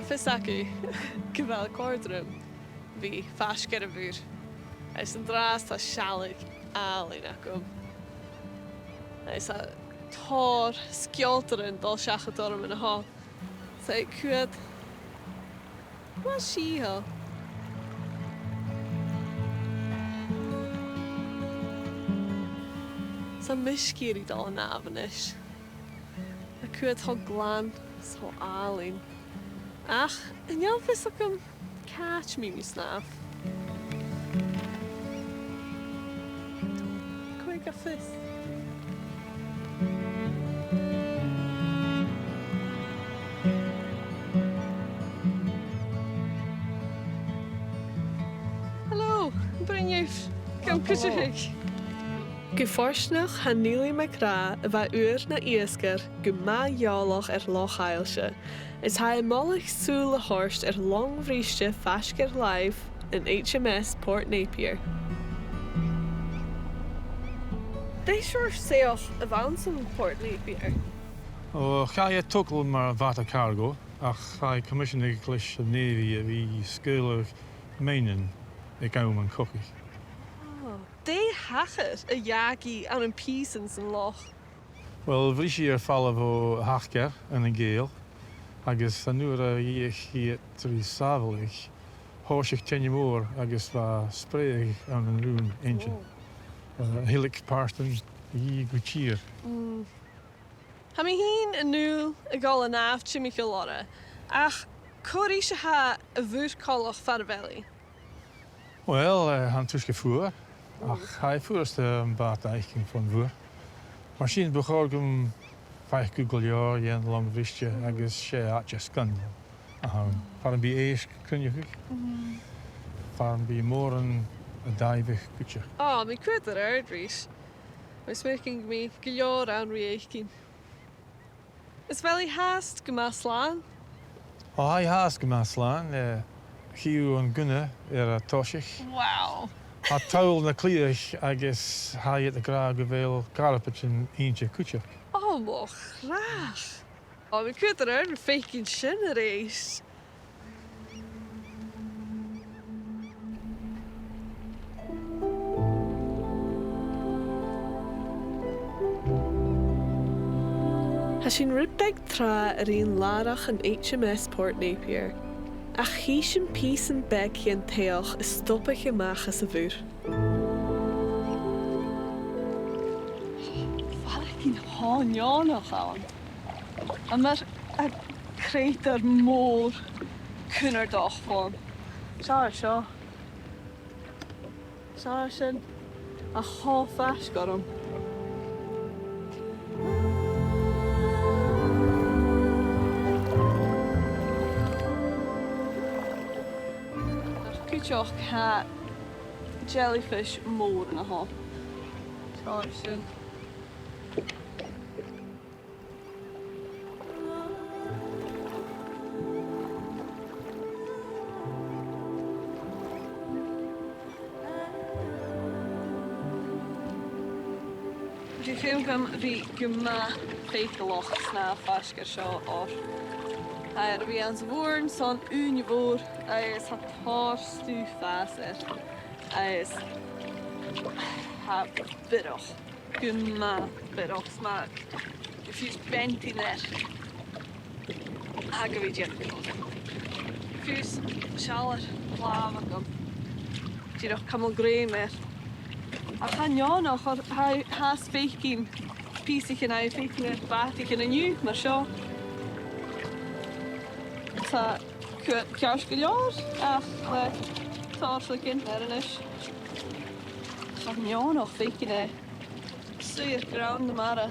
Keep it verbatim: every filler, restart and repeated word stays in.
Fios agad gu bheil e a' còrdadh rium a bhith faisg air a' mhuir. Agus an-dràsta tha sealladh àlainn agam. Agus tha tòrr sgeultairean a' dol seachad orm an-seo. 'S e cuid mar seo. 'S am measg ag iarraidh dol a shnàmh a-nis. Tha cuid cho glan, cho àlainn. Ach, chan eil fhios agam càit am bi mi a' snàmh. Cò aig a tha fios? Hello, a Bhriain Ùr. Ciamar a tha sibh? Gu fortanach, tha Neil MacRath, a bha uair na iasgair, gu math eòlach air Loch Aillse, is tha e a' moladh sùil a thoirt air long-bhriste faisg air làimh, an H M S Port Napier. Dè seòrsa soitheach a bh' anns a' Port Napier? O, chaidh e a thogail mar bhàta cargo, ach chaidh coimiseanadh leis an Navy a bhith a' sgaoileadh mèinnean aig àm an chogaidh. Ah. Dè thachair a dh'fhàg i ann am pìosan san loch? Uill, bhris i air falbh o Thacchair ann an Gàidheal, agus an uair a dh'fhàg i iad tro shàbhaladh, thòisich teine mòr agus bha spreadhadh ann an rùm-einnsean. Oh. Eh, thill pàirt dhen ghìg gu tìr. Mm. Tha mi fhìn an dùil a dhol a shnàmh timcheall oirre, ach cò ris a tha a' mhuir coltach far a bheil i? Uill, eh, tha an t-uisge fuar, ach tha e furasta am bàta fhaicinn fon mhuir. Mar sin, bu chòir dhomh faicinn gu leòr dhen long-bhriste agus 's e àite sgoinneil a th' ann. Far am bi èisg a' cruinneachadh, far am bi mòran a' daibheadh cuideachd. Ò, tha mi a' coimhead air adhart ris. Tha mi a' smaoineachadh gum bi gu leòr ann ri fhaicinn. Is a bheil i fhathast gu math slàn? Ò, tha i fhathast gu math slàn, eh, chì thu an gunna air a toiseach. Wow. Tha toll na cliathaich agus tha iad ag ràdh gu bheil carpaidean innte cuideachd. Ò, mo chreach. Ò, tha mi a' coimhead air adhart ri faicinn sin a-rithist. Tha sinn rud beag tràth air aon làrach an H M S Port Napier, ach chì sinn pìosan beag dhen t-soitheach a' stobadh a-mach às a' mhuir. Faireachdainn cho neònach ann. Tha mi air creutair mòr cunnartach fon. Seo, seo. Seo sin. Tha e cho faisg orm. Ach cuideachd tha jellyfish mòr an-seo. Seo sin. Bha feum agam a bhith gu math faiceallach a' snàmh faisg air seo oir tha e air a bhith anns a' mhuir son ùine mhòr agus tha tòrr stuth a' fàs air agus tha e biorach. Gu math biorach, 's ma tha fiù 's beantainn air, tha e gu bhith dìreach, fiù 's seall air làmh agam. Dìreach cumail grèim air. Ach tha e neònach oir tha, tha e a' faicinn pìosaichean a tha e a' faicinn air bàtaichean an-diugh mar seo. Tha e ceart gu leòr, ach le tòrr chloiginn air a-nis. Tha e neònach faicinn e suidhe air grunn na mara.